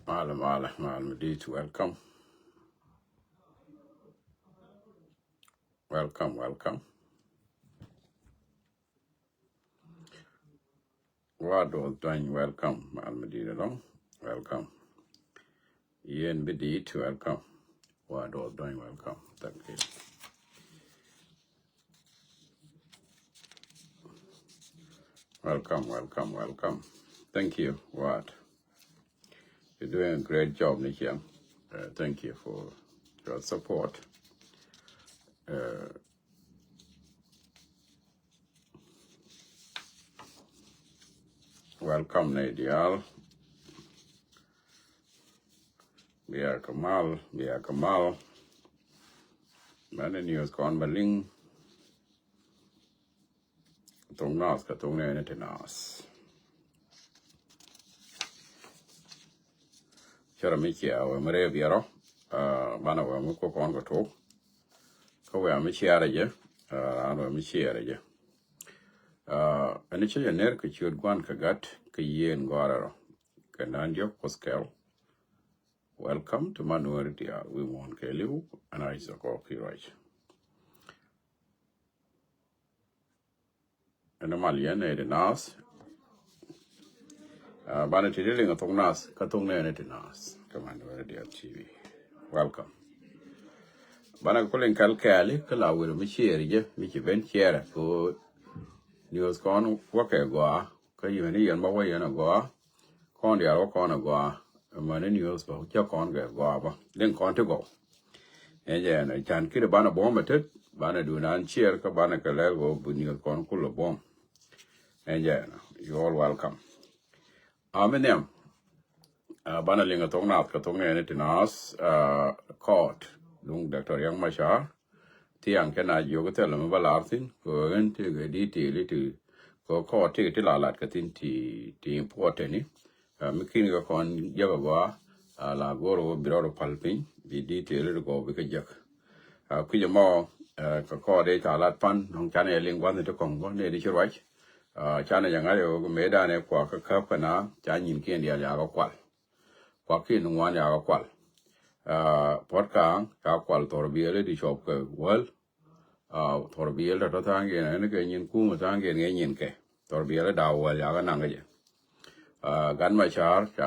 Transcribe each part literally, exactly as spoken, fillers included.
Malɛ, malɛ, malɛ mi di̱i̱t, welcome. Welcome, welcome. Wa Duɔth Duany, welcome. Malɛ mi di̱i̱t ɛlɔ̱ŋ, welcome. Yɛn bi di̱i̱t, welcome. Wa Duɔth Duany, welcome. Thank you. Welcome, welcome, welcome. Thank you, Wat. You're doing a great job, Nichiang. Uh, thank you for your support. Uh, welcome, Nadial. Bia Kamal, Bia Kamal. Many news kɔn ba liŋ. Thok Naath kä thok nɛɛni ti naath. Cärɛ mi cia wee mi rɛɛ biɛrɔ. Ah, banɛ wee mi kɔ kɔn kɛ tok. Kä wee mi ciarɛ jɛ. Ah, raan wee mi ciarɛ jɛ. Ah, ɛn cä jɛ ner kɛ ciöt Gua̱n kɛ Gat kɛ Yiëë in Gɔ̱a̱rɛ rɔ. Kɛ naan diɔ̱k Kuoth kɛl. Welcome to Manuel Diaal. Wi̱i̱ muɔ̱ɔ̱n kɛɛliw ɛn a cɛ kɔɔk ki ruac. Ɛn mal yɛn ɛ di naath. Ah, banɛ ti di liŋ a thok naath kä thok nɛɛni ti naath. Kä Manuel Diaal T V. Welcome. Banɛ ku liŋ kɛl kɛɛli kä la wir mi ciɛɛri jɛ mi ci ben ciɛɛrɛ ko news kɔn wäkɛ gɔaa. Kä yɛn ni yɛn ba wä yɛn a gɔaa. Kɔn diaal wä kɔn a gɔaa. Mani news bä cä kɔn kɛ gɔaa bä. Liŋ kɔn ti gɔw. Ɛn jɛ ɛn can kiri banɛ buɔ̱m a tet banɛ du nan ciɛɛr kä banɛ kɛ lɛl wä bu news kɔn kul a buɔ̱m. Ɛn jɛ ɛn, you all welcome. Ami nhiam. Ah, banɛ liŋ a thok naath kä thok nɛɛni ti naath, ah, court duŋ Doctor Riek Machar. Thiaŋ kɛ na jiök thilɛ mi ba lar thi̱n kɛ ɣän ti kɛ detail ti kɛ court ti kɛ ti la lat kɛ thi̱n ti, ti important ni. Ah, mi kin kɛ kɔn jiäk a gɔaa, ah, la go̱r wä bi rɔɔd pal piny bi detail ti gɔw bi kɛ jiäk. Ah, kui̱c ɛmɔ, ah, kɛ court ti ca lat pan nɔŋ canɛ yɛ liŋ gua̱th ni ti kɔŋ bä ni ti ci ruac. Ah, canɛ jɛ ŋa̱c ɛ ɣöö mëëdan ɛ kuak kä käp kɛ na ca nyinkiɛn diaal yakä kual. Kuakiɛn ŋuan yakä kual. Ah, puɔ̱t kaaŋ ca kual thɔr biɛli ti cɔp kɛ wäl. Ah, thɔr biɛli tɔ̱tɔ̱ tha̱a̱ŋkiɛn ɛn kɛ nyin kumɛ tha̱a̱ŋkiɛn kɛ nyin kɛ. Thɔr biɛli da̱a̱ wäl yakä naŋ kɛ jɛ. Ah, Gat Macar ca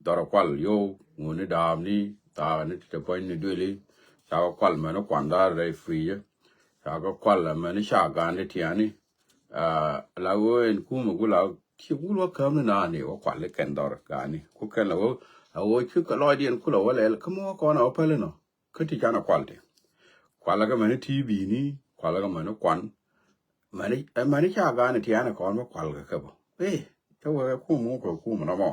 dhɔr kual yow ŋuni da̱a̱pni thaakni ti te puɔ̱nyni duëli. Ca kɛ kual mɛni kuan dhaar rɛy pui̱cä. Ca kɛ kual mɛni ca ga̱a̱n ti tiani. Ah, la ɣöö ɛn kumɛ ku la ci wul wä käm ni naan ni wä kual ikɛn dhɔr gaani ku kɛn la ɣöö a ɣöö ci kɛ lɔcdiɛn ku la wä lɛl kä mi wä kɔn a wä päl inɔ. Kä ti canɛ kual ti kual kɛ mɛni ti bi̱i̱ni kual kɛ mɛni kuan. Mɛni, ɛ mɛni ca gaani tianɛ kɔn bä kual kɛ kɛ bä. Ee, cä wee kum wä kɛ kum nɔmɔ.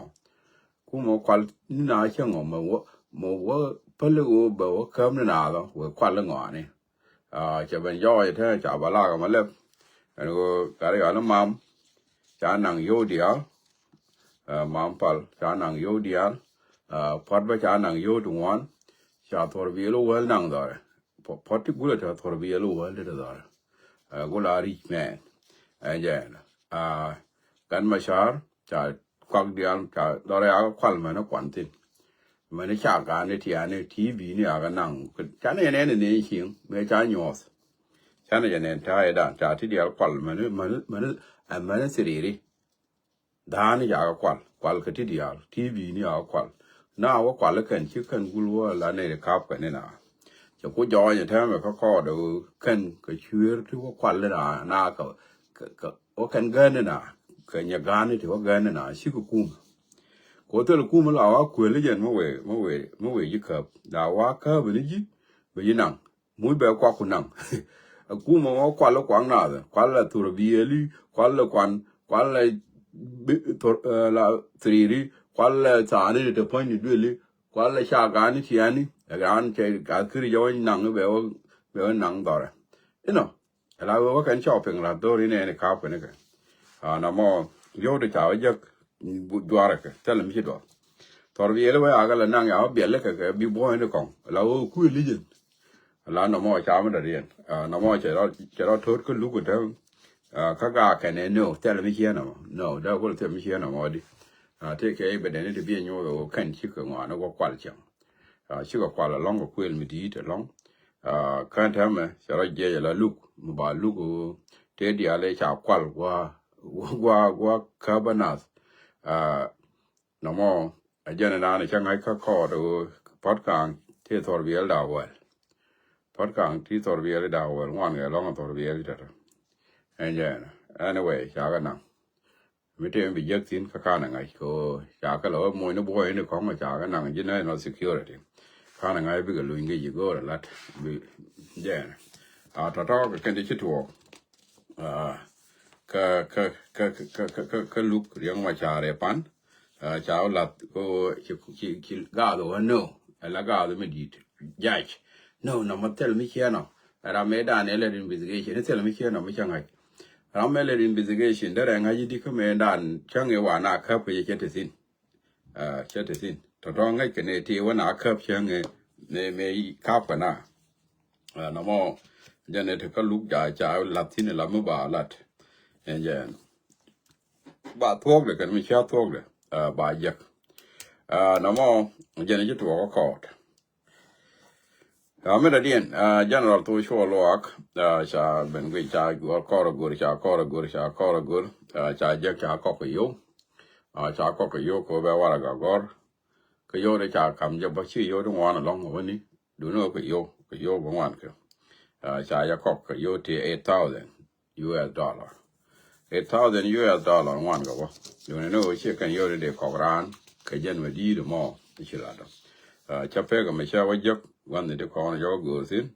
Kum wä kual ni na cä ŋɔ mɛ wä, mɛ wä päl iɣöö bɛ wä käm ni naath ɔ wee kual iŋɔani. Ah, cɛ ben jɔɔc ɛ te ca ba lak ɛmɛ lɛp. Ɛn ɣöö gat yɔal i̱ mam ca naŋ yio̱w diaal. Ah, mam pal ca naŋ yio̱w diaal. Ah, puɔ̱t bä ca naŋ yio̱w ti ŋuan. Ca thuɔr biɛl i̱ wäl naŋ dhɔrɛ. Puɔ̱t ti gulɛ te thuɔr biɛl i̱ wäl ti te dhɔrɛ. Ah, gula rich mɛn. Ɛn jɛ ɛn. Ah, Gat Macar ca kuak diaal ca dhɔrɛ a kual mɛn i̱ kuan thin. Mɛn ca ga̱a̱n ni tiani ti bi̱i̱ni a kɛ naŋ. Canɛ yɛn ɛn ni cieŋ mëë ca nyuɔth. Canɛ yɛn ɛn ta̱a̱ yɛ dan ca ti diaal kual mɛn mɛn mɛn ɛ mɛn thiriri. Da̱a̱ni ca kɛ kual kual kɛ ti diaal ti bi̱i̱ni a kɛ kual. Na wä kual kɛn ci kɛn gul wä la nɛy ti kap kɛn ina. Cɛ ku jɔɔny tɛmɛ kä kɔɔdɛ kɛn kɛ cueer ti wä kual ina na kɛ kɛ wä kɛn gän ina kɛ nyɛ ga̱a̱ni ti wä gän ina cikɛ kum. Ko thil kum la wa kuel jɛn mi wee mi wee mi wee ji̱ käp la wa käp ni ji̱ bi ji̱ naŋ. Muc bɛ kuak ku naŋ. Kum mɔ kual kuak nath kual la thur bieli kual la kuan kual la thur la thriri kual la thani te pɔny ni dueli kual la ca gani tiani. Ɛ gan cɛ ka kiri jɛ wä naŋ bɛ wä bɛ wä naŋ dhɔrɛ. Inɔ. Ala wee wä kɛn cɔɔk piŋ la dhor inɛ ni kap kɛn kɛ. Ana mɔ yio̱w ti ca wä jek duarɛ kɛ thɛl mi ci duar. Thɔr bi yɛl wee akɛ la naŋ ya wä biɛl kɛ kɛ bi buɔ̱ny ni kɔŋ la wee kuɛ lijin. La nɔmɔ ca mi dɔ̱diɛn nɔmɔ cɛ rɔ cɛ rɔ to̱r kä luk kɛ tɛm. Kä gaa kɛn ɛ no thɛl mi ciɛ nɔmɔ no dee kul thɛl mi ciɛ nɔmɔ di. Tëëkɛ evidence ti bi nyuɔth ɣöö kɛn cikɛ ŋɔaani wä kual cäŋ. Cikɛ kual ɛlɔ̱ŋ kɛ kuël mi di̱i̱t ɛlɔ̱ŋ. Kän täämɛ cɛ rɔ jiɛc ala luk mi ba luk ɣöö tëë diaal ëë ca kual gua̱a̱ gua̱a̱ gua̱a̱ käp anath. Nɔmɔ ɛ jɛn ɛnan cä ŋa̱c kä kɔɔt ɣöö Pɔt Kaŋ ti thɔr biɛl da̱a̱ wäl. Pɔt Kaŋ ti thɔr biɛl da̱a̱ wäl ŋuan kɛ lɔ̱ŋ thɔr biɛl tɛtɛ. Ɛn jɛn anyway ca kɛ naŋ mi tëë mi bi jek thi̱n kä kanɛ ŋa̱c kɛ ɣöö ca kɛ lɔ moc ni buɔy ni kɔŋ ca kɛ naŋ ji̱ national security. Kanɛ ŋa̱c bikɛ luny kɛ ji̱ go̱o̱r ɛ lat bi jɛn a tɔ̱tɔ̱ kɛ kɛn ti ci tuɔɔk. Kä kä kä kä kä kä kä luk riɛŋ ma caarɛ pan. Ca wä lath ko ci ci ci gaath wä no. Ala gaath mi dit jac. No, no ma thil mi ciɛ nɔ. Ram me dan ɛ lɛ investigation ni thil mi ciɛ nɔ mi cɛ ŋa̱c. Ram me lɛ investigation derɛ ŋa̱c di kä me dan cäŋ ɛ wa na käp kɛ cɛ te thin. Cɛ te thin tɔtɔ ŋäc kɛ ne ti wä na käp cäŋ ɛ me me kap kɛ na. Nɔmɔ jɛn ɛ te kä luk ja ca lath thin ɛ la mi ba lat. Ɛn jɛn ba thuɔk de kɛn mi cia thuɔk de ba jek. Nɔmɔ jɛn ɛ ci tuɔk kä kɔɔt. Min dɔ̱diɛn General Thok Cuɔl Luaak ca ben guic ca juɔl kɔr agur ca kɔr agur ca kɔr agur. Ca jek ca kɔk kɛ yow. Ca kɔk kɛ yow kɛ bɛ waragak gɔr. Kɛ yow de ca kam jɛ bä ci yow di ŋuan alɔŋ wä ni duni wä kɛ yow kɛ yow bä ŋuan kɛ. Ca jɛ kɔk kɛ yow ti eight thousand U S dollar. Eight thousand U S dollar ŋuan kɛ bä. Duni ni wä ci kɛn yow di dee kɔk raan kɛ jɛn wä di̱i̱t mɔ ci lat dɔ. Ca pek mɛ ca wä jek gua̱n ni di kɔn jɔk go̱o̱r thin.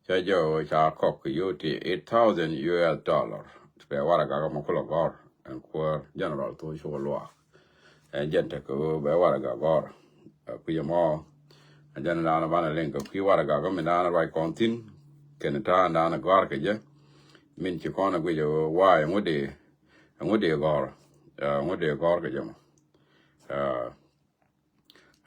Ca jɛ wä ca kɔk kɛ yow ti eight thousand U S dollar. Pɛ waragak mɔ kulɛ gɔr ɛn kuäär General Thok Cuɔl Luaak. Ɛn jɛn tekɛ ɣöö bɛ waragak gɔr. Kui̱ ɛmɔ ɛ jɛn dan banɛ liŋ kɛ kui̱ waragak mi dan ruac kɔn thi̱n. Kɛn ta̱a̱ dan gɔr kɛ jɛ min ci kɔn ɛ guic ɛ ɣöö wa̱a̱ ɛŋu dee ɛŋu dee gɔr. Ɛŋu dee gɔr kɛ jɛ mɔ.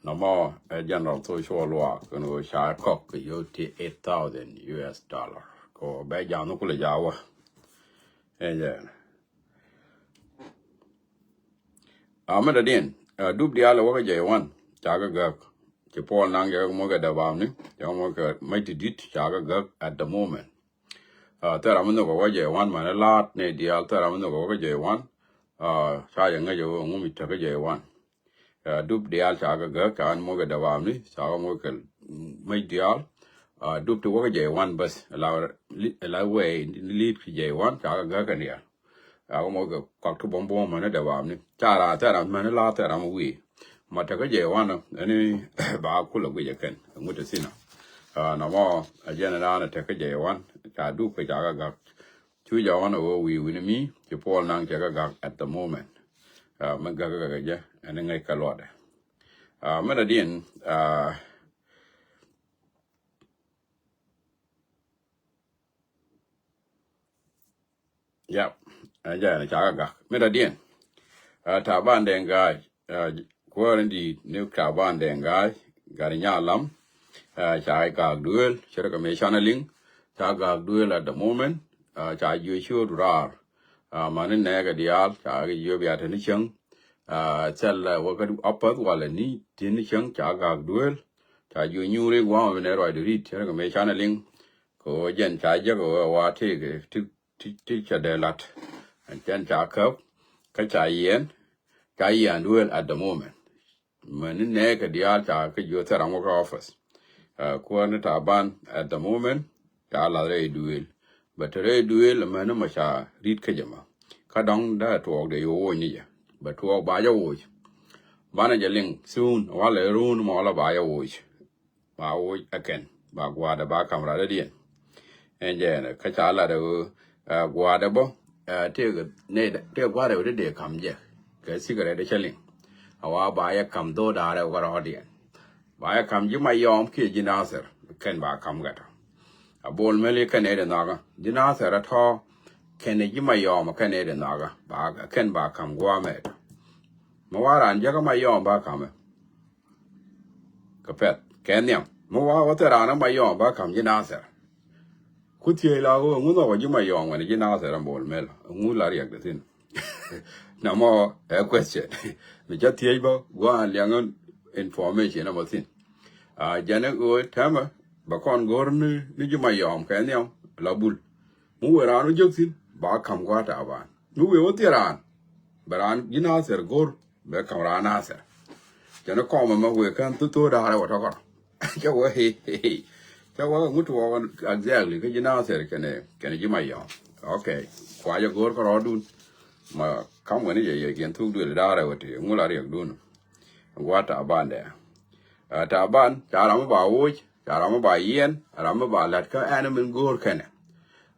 Nɔmɔ ɛ General Thok Cuɔl Luaak kɛn ɣöö ca kɔk kɛ yow ti eight thousand U S dollar kɛ ɣöö bɛ ja̱a̱n kulɛ ja̱a̱ wä. Ɛn jɛn a mi dɔ̱diɛn dup diaal ɛ wä kä jɛ wan ca kɛ gäk. Ci Puɔl Naŋ jɛ kɛ moc kɛ däbamni jɛ kɛ moc kɛ mac ti di̱t ca kɛ gäk at the moment. Thɛra mi nhök ɛ wä jɛ wan mani laat ni diaal thɛra mi nhök ɛ wä kä jɛ wan. Ca jɛ ŋäc ɛ wä ŋumi tek kä jɛ wan. Dup diaal ca kɛ gäk ca ni moc kɛ däbamni ca kɛ moc kɛ mac diaal. Dup ti wä kä jɛ wan bäth la wee li̱i̱t kä jɛ wan ca kɛ gäk kɛ diaal. Ca kɛ moc kɛ kɔk ti buɔ̱m buɔ̱m mani däbamni ca ra thɛra mani la thɛra mi wi̱i̱. Ma tek kä jɛ wan ɛni ba kulɛ guic ɛ kɛn ŋut ɛ thinɔ. Nɔmɔ ɛ jɛn ɛ naan ɛ tek kä jɛ wan ca dup kɛ ca kɛ gäk. Cu jɔɔn a ɣöö wi̱i̱ wi̱ni mi ci Puɔl Naŋ cɛ kɛ gak at the moment. Mi gak kɛ jɛ ɛn ŋäc kɛ luɔtdɛ. Mi dɔ̱diɛn yap. Ɛn jɛ ɛn ca kɛ gak mi dɔ̱diɛn. Taban Dɛŋ Ga̱a̱c kuäär in di̱i̱t ni Taban Dɛŋ Ga̱a̱c Gat Nyalam. Ca gak duëël cɛ rɛ kɛ mëë canɛ liŋ. Ca gak duëël at the moment. Ca jiö ciööt raar. Mani nɛɛkɛ diaal ca jiö bia te ni cäŋ. Thil wä kä apäth walɛ ni ti ni cäŋ ca gak duëël. Ca jiö nyuuri gua̱a̱m bi nɛ ruacdi ri̱t cɛ rɛ kɛ mëë canɛ liŋ. Kɛ ɣöö jɛn ca jek ɣöö wa tëëkɛ ti ti cɛ dee lat. Ɛn cɛn ca käp kä ca yiɛn ca yiɛn duëël at the moment. Mäni nɛɛkɛ diaal ca kä jiö thil ram wä kä office. Kuäär ni Taban at the moment ca lath rɛy duëël. Bɛ te rɛy duëël mäni mɔ ca ri̱t kä jɛ mɔ. Kä dɔ̱ŋ dee tuɔɔk dee yo̱o̱ woc ni jɛ bɛ tuɔɔk ba jɛ woc. Banɛ jɛ liŋ soon walɛ run mɔ la ba jɛ woc. Ba woc ɛ kɛn ba gua̱a̱dɛ ba kam rat dädiɛn. Ɛn jɛ ɛn kä ca lat ɛ ɣöö gua̱a̱dɛ bä tëëk nɛy tëëk gua̱a̱dɛ wä ti dee kam jɛ kɛ cigarette cä liŋ. A wa ba yɛ kam dho̱o̱daarɛ wä rɔɔdiɛn ba yɛ kam ji̱ Mayɔm kiɛ ji̱ Nathir kɛn ba kam gɛtɔ. A Bol Mel i̱ kɛn nɛy dee nhɔakä ji̱ Nathir a tɔ̱ kɛn ji̱ Mayɔm kɛn nɛy dee nhɔakä ba kɛn ba kam gua̱a̱mɛ tɔ. Mi wa raan jäkä Mayɔm ba kamɛ. Kɛ pɛth kɛ nhiam mi wa wä thil raan ɛ Mayɔm ba ka̱m ji̱ Nathir. Ku thiec la ɣöö ŋu nhɔk ɛ ji̱ Mayɔm ŋuɛn ji̱ Nathir ɛ Bol Mel ŋu la riɛkdɛ thi̱n. Nɔmɔ ɛ question. Mi cä thiec bä gua̱a̱n liɛŋä information nɔmɔ thin. A jɛn ɛ ɣöö tɛmɛ bɛ kɔn go̱r ni ni ji̱ Mayɔm kɛ nhiam la bul. Mi wëë raan wä jek thin ba ka̱m gua̱a̱t Taban. Mi wëë wä thier raan bɛ raan ji̱ Nathir go̱r bɛ ka̱m raan Nathir. Jɛn ɛ kɔmɛ mɛ wëë kɛn thothoot da̱a̱rɛ wä tɔkɔr. Cä wä cä wä ŋut wä exactly kä ji̱ Nathir kɛnɛ kɛnɛ ji̱ Mayɔm. Okay. Kua jɛ go̱r kärɔɔdun. Ma kam wä ni jɛ yɛ jiɛn thuk duël da̱a̱rɛ wä ti ŋul a riɛkdun. Gua̱a̱t Taban dɛ. Ɛ, Taban ca ram mi ba woc, ca ram mi ba yiɛn, ram mi ba la̱t kä ɛn min go̱o̱r kɛnɛ.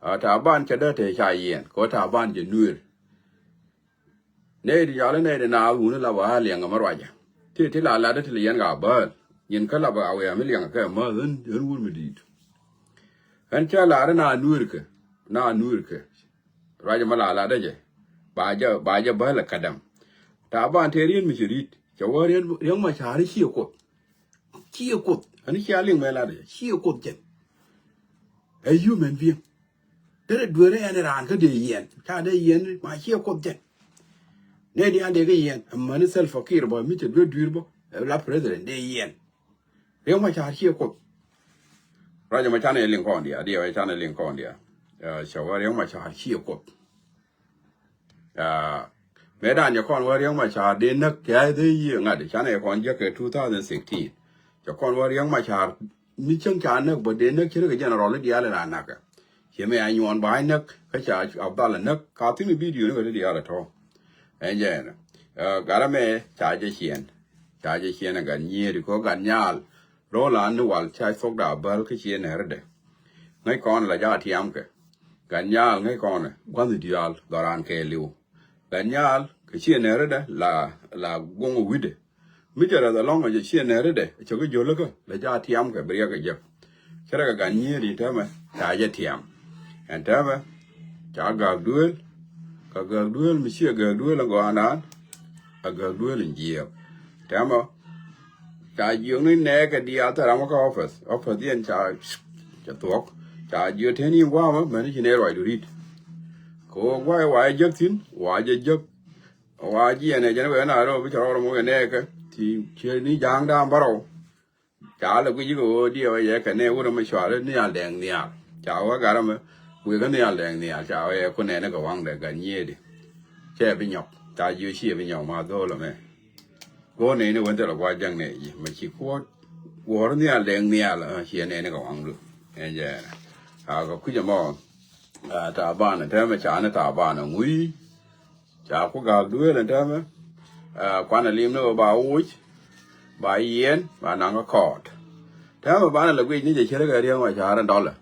Ɛ, Taban cɛ dee te ca yiɛn kɛ ɣöö Taban jɛ nuëër. Nɛy ti yal nɛy ti naath wuni la ba liɛŋ ɛmɛ ruacɛ. Ti ti la lat ti la yɛn ka bääl. Nyin kä la ba wiaa mi liɛŋ kɛ mäth ɣän ɣän wur mi di̱i̱t. Ɣän cä lar na nueerkɛ na nueerkɛ. Ruacɛ mi la lat dä jɛ ba jɛ ba jɛ bääl ɛ kädäm. Taban tëë rien mi ci ri̱t cɛ wä rien riɛŋ ma ca̱ri ciɛ kuoth. Ciɛ kuoth ɣän cia liŋ mɛ lat dä jɛ ciɛ kuoth jɛn. Ɛ human being. Derɛ dueerä ɛn raan kä dee yiɛn ca dee yiɛn ma ciɛ kuoth jɛn. Nɛ diaal dee kä yiɛn amäni Salva Kiir bä mi cɛ duer dui̱r bä ɛ la president dee yiɛn. Riɛk ma ca̱r ciɛ kuoth. Ruacɛ ma canɛ liŋ kɔn dia diɛ wɛ canɛ liŋ kɔn dia. Cɛ wä riɛk ma ca̱r ciɛ kuoth. Mëë dan jɛ kɔn wä riɛŋ ma ca̱a̱r dee näk kɛ a dee yiëë ŋa̱t canɛ kɔn jek kɛ two thousand sixteen. Cɛ kɔn wä riɛŋ ma ca̱a̱r mi cäŋ ca näk bä dee näk cä rikɛ general ni diaal in a näkɛ. Ciɛ mɛ a nyuɔn ba a näk kä ca Abdalla näk ka thi̱n i̱ bidio ni kɛ ti diaal a tɔ̱. Ɛn jɛ ɛn gat amɛ ca jɛ ciɛn. Ca jɛ ciɛn a gat nyiëëri kɛ gat nyaal. Ro̱o̱lan ni wal ca thok da bäl kä ciɛ nɛɛri dɛ. Ŋäc kɔn la ja tiamkɛ. Gat nyaal ŋäc kɔn gua̱nh diaal dhɔran kɛ liw. Gat nyaal kɛ ciɛ nɛɛri dɛ la la guŋ wi̱dɛ. Mi cɛ rɛth alɔŋ a jɛ ciɛ nɛɛri dɛ cɛ kɛ jol kä la ja tiamkɛ bi riɛk kɛ jek. Cɛ rɛ kɛ gat nyiëëri tɛmɛ ca jɛ tiam. Ɛn tɛmɛ ca gak duëël. Kɛ gak duëël mi ciɛ gak duëël a gɔanan. A gak duëël in jiɛɛk tɛmɛ. Ca jiök ni nɛɛkɛ diaal thil ram kä office office yɛn ca ca thuɔ̱k. Ca jiök teni guamä mɛn ci nɛ ruacdu rit. Kɛ ɣöö guay wa jɛ jek thi̱n wa jɛ jek. Wa jiɛn ɛ jɛn wee na rɔ bi ca rɔɔr mɔ kɛ nɛɛkɛ ti ciɛ ni ja̱a̱ŋ da̱a̱m bärɔw. Ca lɛ guic kɛ ɣöö diɛ wä yɛ kɛ nɛ wurɛ mi cuarɛ ni al dɛŋ nhial ca wä garɛ mɛ. Wekɛ ni al dɛŋ nhial ca wä yɛ ku nɛni kɛ waŋdɛ gat nyiëëdi. Cɛ bi nyɔk ca jiö ciɛ bi nyɔk ma dho̱o̱l ɛmɛ. Go̱o̱r nɛy ni wen thilɛ gua̱a̱c jäŋ nɛy ji̱ mɛ ci kuɔ̱t. Guɔ̱ɔ̱r nhial dɛŋ nhial ciɛ nɛy ni kɛ waŋdu. Ɛn jɛ a kɛ kui̱c ɛmɔ. Taban tɛmɛ ca ni taban ŋui̱. Ca ku gak duëël ɛn tɛmɛ. Kuanɛ lim ni ɣöö ba woc ba yiɛn ba naŋ kä kɔɔt. Tɛmɛ banɛ lɛ guic ni jɛ cɛ rikɛ riɛŋ wa ca rɛ dɔlɛ.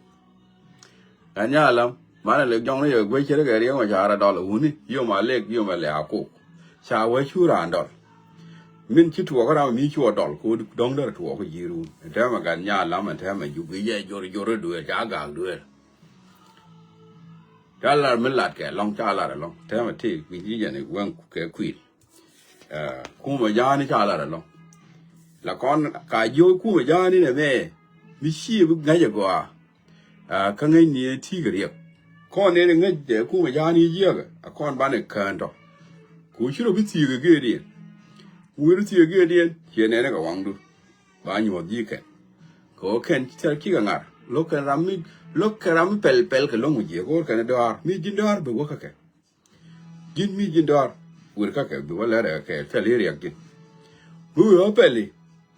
Gat nyaal lam manɛ lek jɔŋni yɛ guec ce̱tkɛ riɛŋ mɛ ca rɔ dɔl wuni yom a lek yom a lɛ a kok. Ca wee cu raan dɔl. Min ci tuɔɔk ram mi cuɔ dɔl ko dɔŋ derɛ tuɔɔk ji̱ run ɛn tɛmɛ gat nyaal lam ɛn tɛmɛ juk i̱ yɛ jor jor i̱ dueer ca gak dueer. Ca lar mi lat kɛ lɔŋ ca lar ɛlɔŋ tɛmɛ ti guic i̱ jɛn i̱ weŋ kɛ kuil. Kumɛ ja̱a̱ni ca lar ɛlɔŋ. La kɔn ka jiök kumɛ ja̱a̱ni nɛ mɛ mi ci bi ŋäc ɛ gɔaa. Kä ŋäcni ɛ ti̱i̱ kɛ riɛk kɔn nɛn ɛ ŋäc ɛ kumɛ ja̱a̱ni jiäkɛ a kɔn banɛ kään tɔ. Ku ci rɔ bi thiëëk ɛ gëëdiɛn. Ku wër thiëëk ɛ gëëdiɛn ciɛ nɛn ɛ kɛ waŋdu. Ba nyuɔ̱th ji̱ kɛn kɛ ɣöö kɛn thil cikɛ ŋa̱r lo̱k kɛn ram mi lo̱k kɛn ram mi pɛl pɛl kɛ lo̱ŋ mi jiɛk ɣöör kɛn ɛ dɔaar mi ji̱n dɔaar bɛ wä kä kɛ. Ji̱n mi ji̱n dɔaar wër kä kɛ bi wä lɛr ɛ kɛ thil i̱ riɛk ji̱n. Mi wëë wä pɛli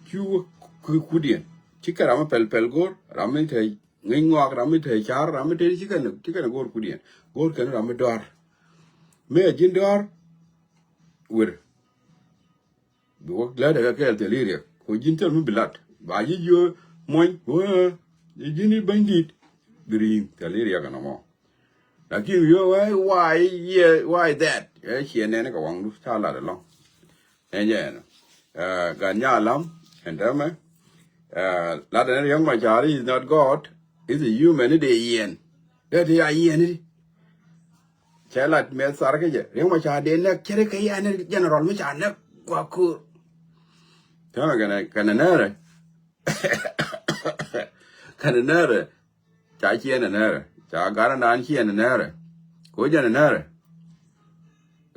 ci wä kui̱ kudiɛn ci kɛ ram mi pɛl pɛl go̱r ram mi te ŋi̱ny ŋɔak ram mi te car ram mi te ci kɛn ci kɛn go̱r kudiɛn go̱r kɛn ram mi dɔaar. Mi ɛ ji̱n dɔaar wër. Bi wä lät ɛ kɛ kɛɛl thil i̱ riɛk ko ji̱n thil mi bi lat ba ji̱ jiö muɔ̱ny wä ji̱n i̱ bäny di̱t. Bi ri̱i̱ŋ thil i̱ riɛk ɛnɔmɔ. Lakin wi̱i̱ wä why yeah why that ɛ ciɛ nɛn kɛ waŋdu ca lat ɛlɔŋ. Ɛn jɛ ɛn gat nyaal lam ɛn tɛmɛ. Lat ɛn riɛk ma ca̱ri is not God. Is a human ni dee yiɛn. Dee ti a yiɛn ni. Cɛ lat mɛ thar kä jɛ riɛk ma ca dee nɛk cɛ ri kɛ yɛn ni general mi ca nɛk gua ko̱r. Tɛmɛ kɛnɛ kɛnɛ nɛrɛ. Kɛnɛ nɛrɛ. Ca ciɛ nɛ nɛrɛ ca garɛ naan ciɛ nɛ nɛrɛ. Ko jɛ nɛ nɛrɛ.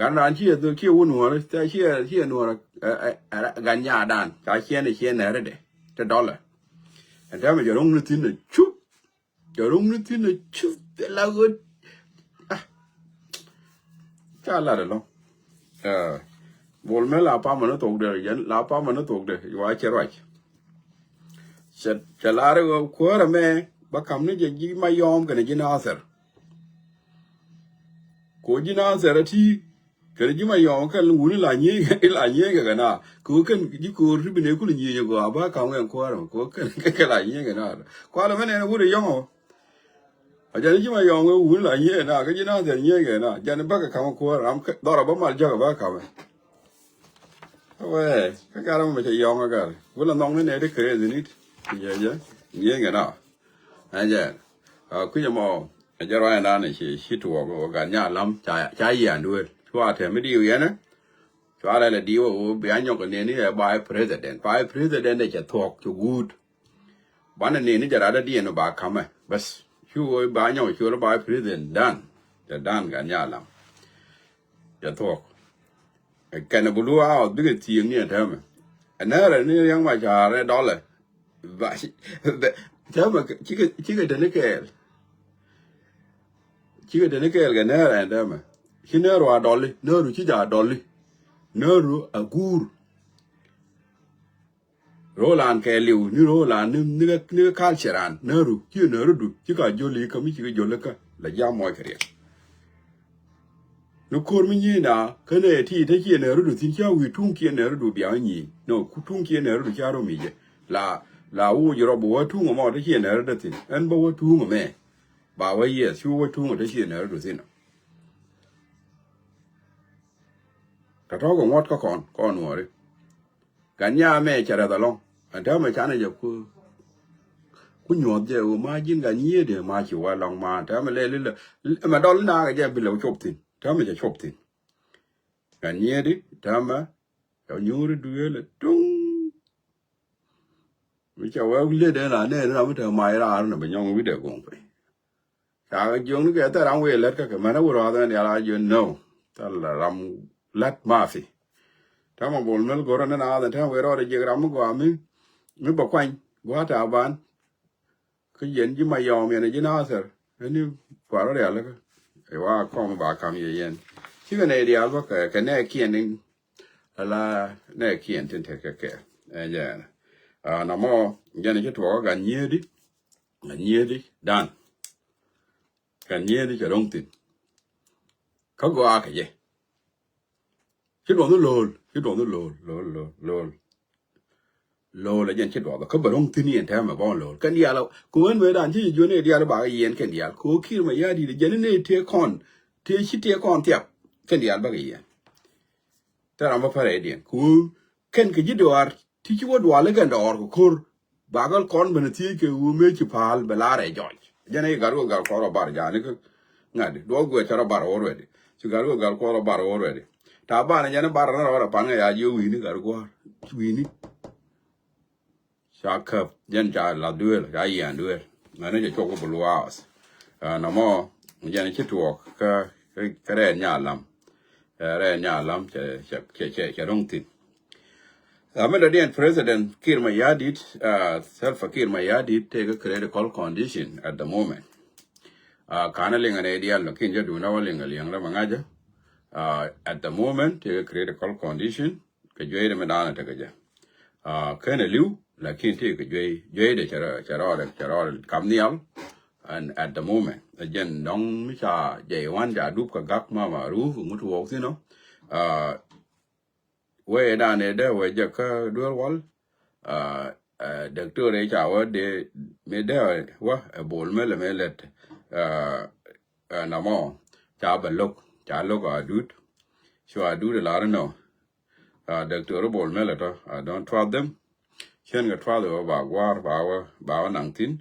Gan dan ciɛ dhok ciɛ wun nuɔrä ciɛ ciɛ nuɔrä gan nyadan ca ciɛn ciɛ nɛrɛ dɛ te dɔlɛ. Ɛn tɛmɛ jɛ roŋ ni thin cup. Jɛ roŋ ni thin cup la ɣöt. Ca lat ɛlɔŋ. Bol mɛ la pamɛ ni thokdɛ yɛn la pamɛ ni thokdɛ yua cɛ ruac. Cɛ lar kuäärɛ mɛ ba kam ni jɛ ji̱ Mayɔm kɛnɛ ji̱ Nathɛr. Ko ji̱ Nathɛr a ti kɛn ji̱ Mayɔm kɛn wuni la nyiey la nyiey kɛ kɛ na ko kɛn ji̱ koor ti bi ne kul nyiey kɛ gɔaa ba kam kɛn kuäärɛ ko kɛn kɛ la nyiey kɛ na. Kualɛ mɛ nɛn wuni yɔŋɔ. A jani ji̱ Mayɔm kɛ wuni la nyiey na kɛ ji̱ Nathɛr nyiey kɛ na jani bakɛ kam kuäärɛ ram dhɔrɔ ba mal jakɛ ba kamɛ. Wee kä gat mɛ cɛ yɔŋ kä gat wulɛ nhɔk ni nɛ ti kɛ rɛy dhinit. Jɛ jɛ nyiey kɛ na. Ɛ jɛ kui̱c ɛmɔ. Ɛ jɛ ruac ɛndan ci ci tuɔɔk gat nyalam ca yian duel cua tɛm mi diw yɛnɛ. Cua rɛl ɛ diw ɛ woo bia nyɔk ɛ neni ɛ vice president vice president ɛ cɛ thuɔk cɛ guut. Banɛ neni jɛ rat ɛ diɛn ba kamɛ bäth. Cu woo ba nyɔk col vice president dan. Cɛ dan gat nyalam. Cɛ thuɔk. Kɛn ɛ bulu a ɔ bikɛ thieŋ ni ɛ tɛmɛ. Ɛ nɛrɛ ni riɛŋ ma caarɛ dɔlɛ. Tɛmɛ cikɛ teni kɛɛl. Cikɛ teni kɛɛl kɛ nɛɛr ɛn tɛmɛ ci nɛɛru a dɔli nɛɛru ci ja dɔli. Nɛɛru a guur. Rolan kɛ liw ni rolan ni ni kɛ culture an nɛɛru ci nɛɛru du ci ka joli ka mi cikɛ joli ka la jam mɔc kɛ riɛk. Ni ko̱r mi nyi̱i̱n a kä nɛ ti te ciɛ nɛ rot thin ca wi̱i̱ tuŋ ciɛ nɛ rot bia nyi̱i̱ nɔ ku tuŋ ciɛ nɛ rot ca rot mi jɛ. La la wuc rɔ bi wä tuŋ mɔ te ciɛ nɛ rot thin ɛn bä wä tuŋ mɛ. Ba wä yes cu wä tuŋ te ciɛ nɛ rot thin. Ka tɔk ŋuɔt kä kɔn kɔn nuɔri. Gan nya mɛ cɛ rɛth alɔŋ ɛn täämɛ canɛ jɛ ku ku nyuɔth jɛ wu ma ji̱n gan nyiëëdi ma ci wä lɔŋ ma täämɛ lɛ lilɛ. Mɛ dɔl naakɛ jɛ bi lɛ cop thi̱n täämɛ cɛ cop thi̱n. Gan nyiëëdi täämɛ cɛ nyuuri duëël ɛ tuŋ. Mi cɛ wee liet ɛn la nɛɛni ram mi te mac raar ni bi nyɔŋ wi̱dɛ go̱o̱ŋ piny. Ca kɛ jiökni kɛ thil ram wëë lät kä kɛ mɛn a wut rɔ̱a̱th ɛn diaal a jiön no. Thil ram lät mathi. Täämɛ bol mel go̱rä ni naath ɛn täämɛ wëë rɔɔdɛ jiɛk ram mi gɔaa mi mi bɛ kuany gua̱a̱th ta̱a̱ ban. Kä yɛn ji̱ Mayɔm yɛn ji̱ Nathɛr ɛn ni kuarä rialikä. Ɛ wa kɔm ba kam yɛ yɛn cikɛ nɛy diaal bä kɛ kɛ nɛɛkiɛn ni. Ala nɛɛkiɛn tin tekɛ kɛ ɛ jɛn. Namɔ jɛn ci tuɔɔkä gan nyiëëdi. Gan nyiëëdi dan. Gan nyiëëdi cɛ ro̱ŋ thi̱n. Kä gɔaa kɛ jɛ. Ci duɔth ni lo̱o̱l ci duɔth ni lo̱o̱l lo̱o̱l lo̱o̱l lo̱o̱l. Lo̱o̱l ɛ jɛn ci duɔth kä bɛ ro̱ŋ thi̱n yɛn tɛmɛ bɔn lo̱o̱l kɛn diaal. Kɛ wen wee dan ci ji̱ juɔ̱n i̱ diaal bakɛ yɛn kɛn diaal kɛ ɣöö ki̱i̱r mɛ ya̱a̱ di̱t jɛn ni nɛy tëë kɔn tëë ci tëë kɔn thiap. Kɛn diaal bakɛ yɛn. Thil ram bä pärɛ i̱diɛn kɛ ɣöö kɛn kɛ ji̱ duaar ti ci wä dual ikɛn dɔɔr kɛ ko̱r. Bakɛ kɔn ben thiec kɛ ɣöö mëë ci pa̱a̱l bɛ la̱r ɛ jɔc jɛn i̱ gat wä gat kɔn rɔ bar ja̱a̱ni kä. Ŋa̱t duɔth guɛ cɛ rɔ bar already. Ci gat wä gat kɔn rɔ bar already. Ta̱a̱ banɛ jɛn i̱ bar rɔ rɔ pan kɛ ya jiö wi̱i̱ni gat gua̱a̱r wi̱i̱ni. Ca käp jɛn ca lath duëël ca yian duëël. Mɛn ni cɛ cuɔk kä Blue House. Namɔ jɛn ci tuɔɔk kä kä rɛɛt nyalam. Rɛɛt nyalam cɛ cɛ cɛ cɛ ro̱ŋ thi̱n. Amended in President Kiir Mayardit, uh, Salva Kiir Mayardit take a critical condition at the moment. Uh, kana liŋa ne dial lakin ja duna wa liŋa liŋa la mangaja. Uh, at the moment take a critical condition. Kɛ juey de mi dana take ja. Uh, kene liu lakin take juey juey de chara chara chara kam nial. And at the moment, again, dong mi cha jay wan ja dup ka gak ma ma ru ngut wok sino. Uh, Wee dan ëë dee wee jɛ kä duel wal. Doktor ëë ca wä dee mi dee wä ɛ bol mel ɛ mi lɛt. Namɔ ca bɛ lo̱k ca lo̱k a dut. Cu a dut ɛ lar inɔ. Doktor bol mel ɛ tɔ, I don't trust them. Cien kɛ tuath ɛ wä ba gua̱a̱r ba wä ba wä naŋ thi̱n.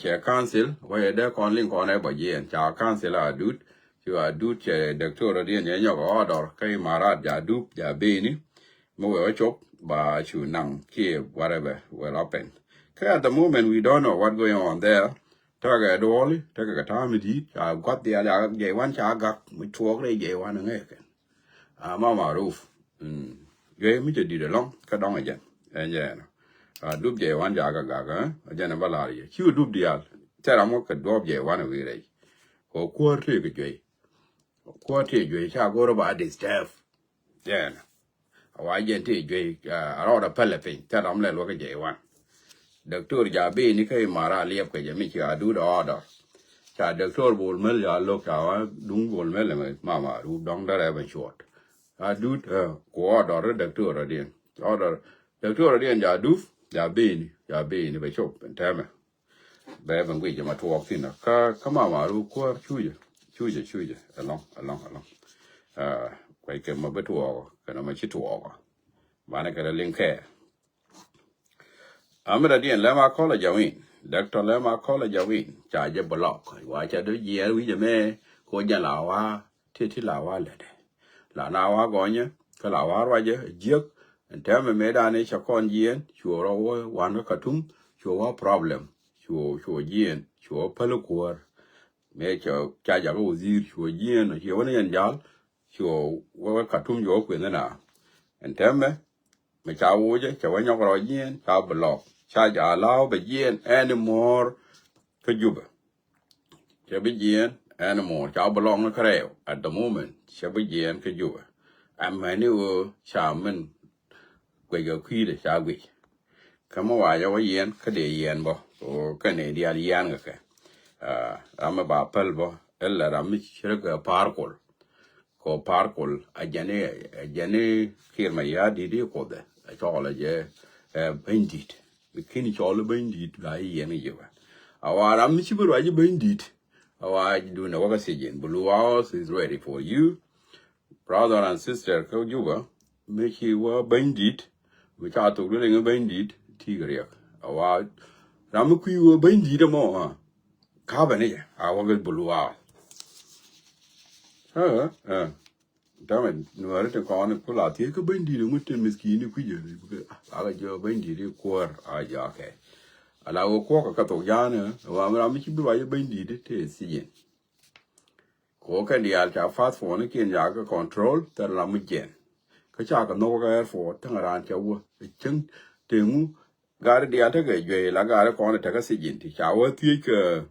Cɛ council wä yɛ dee kɔn liŋ kɔn ɛ bä jiɛn ca council a dut. Cu a dut cɛ doctor diɛn yɛ nyɔk ɛ order kä Imarat ja dup ja beni. Mi wee wä cop ba cu naŋ kiɛ whatever will happen. Kä at the moment we don't know what going on there. Tekɛ duɔli tekɛ kɛ ta̱a̱ mi di̱i̱t ca gua̱th diaal ca jɛ wan ca gak mi tuɔɔk rɛy jɛ wan ŋɛɛkɛn. A ma Maruf. Juey mi cɛ di̱t ɛlɔ̱ŋ kä dɔ̱ŋ ɛ jɛn. Ɛn jɛn. A dup jɛ wan jakä gak ɛ jɛn ɛ bä lar yɛ ci wä dup diaal. Tɛ ram wä kɛ duɔp jɛ wan ɛ wi̱i̱ rɛy. Kɛ kuäär tëë kɛ juey. Kuäär tëë juey ca go̱r ba disturb. Jɛn. A wa jɛn tëë juey a rɔɔdɛ pälɛ piny tɛ ram lɛ luäk jɛ wan. Doktor ja bini kä imara liɛp kɛ jɛ mi ci a duut ɔɔdɔ. Ca doktor Bol Mel ja lok ca wa duŋ Bol Mel mɛ mama ru dɔŋ dɛrɛ bɛ cuɔt. A duut ku ɔɔdɔ ri doktor adiɛn ɔɔdɔ doktor adiɛn ja dup ja bini ja bini bɛ cop tɛmɛ. Bɛ bɛ ŋuic jɛ ma tuɔɔk thin kä kä mama ru kuäär cujɛ cujɛ cujɛ ɛlɔŋ ɛlɔŋ ɛlɔŋ. Kuay kɛ ma bɛ tuɔɔk kɛ na ma ci tuɔɔk. Banɛ kɛ rɛ liŋ kɛ. Amida diɛn lɛma kɔlɛ jawin. Dɛktɔ lɛma kɔlɛ jawin ca jɛ block wa ca dɔ jiɛɛr wi̱cɛ mɛ. Ko jɛ la wa ti ti la wa lɛdɛ. La na wa gɔnyɛ kä la wa ruacɛ jiäk. Ɛn tɛmɛ mɛ dani ca kɔn jiɛn cuɔ rɔ wä wan kä Katum cuɔ wa problem. Cuɔ cuɔ jiɛn cuɔ päl kuäär. Mɛ ca ca jakä wazir cuɔ jiɛn cuɔ wä ni yɛn jal. Cuɔ wä Katum cuɔ wä kuɛn na. Ɛn tɛmɛ mɛ ca wocɛ cɛ wä nyɔk rɔ jiɛn ca block ca ja law bɛ jiɛn ɛn muɔr. Kä Jubɛ cɛ bi jiɛn ɛn muɔr ca block ni kärɛw at the moment cɛ bi jiɛn kä Jubɛ. Ɛmɛni ɣöö ca min guic kɛ kui̱dɛ ca guic. Kä mi wa jɛ wä yiɛn kä dee yiɛn bä kä ni diaal yian kɛ kɛ. Ram mi ba päl bä ilɛ ram mi ci rɛ kɛ pa̱a̱r kol. Kɔ pa̱a̱r kol a jɛni a jɛni Kiir Mayardit i̱ Kuoth ɛ cɔɔl a jɛ. Bänydit bi kin cɔɔl bänydit ba i̱ yiɛn i̱ jɛ wɛ. A wa ram mi ci bi ruac i̱ bänydit. A wa dun ɛ wä kä thiec in Blue House is ready for you. Brother and sister kä Jubɛ mi ci wä bänydit. Mi ca thok dun iŋ bänydit ti kɛ riɛk a wa ram mi kui̱ wä bänydit ɛmɔ. Ka̱pɛ ni jɛ a wä kä Blue House. Ɛ ɛ. Dämɛ nuääri ti kɔn ku la thiec kä bänydit ŋut ti mithkini kui̱cä. Akɛ jɛ bänydit i̱ kuäär a jakɛ. Ala wä kuɔkä kä thok janɛ wa mi ram mi ci bi ruac i̱ bänydit ti thiec in. Ko kɛn diaal ca fast phone kiɛn ca kɛ control thɛr lam mi jiɛn. Kä ca kɛ nhɔk kɛ airport täŋ raan ca wä cäŋ teŋu. Gari diaal tekɛ juey la gari kɔn tekɛ thiec in ti ca wä thiec kɛ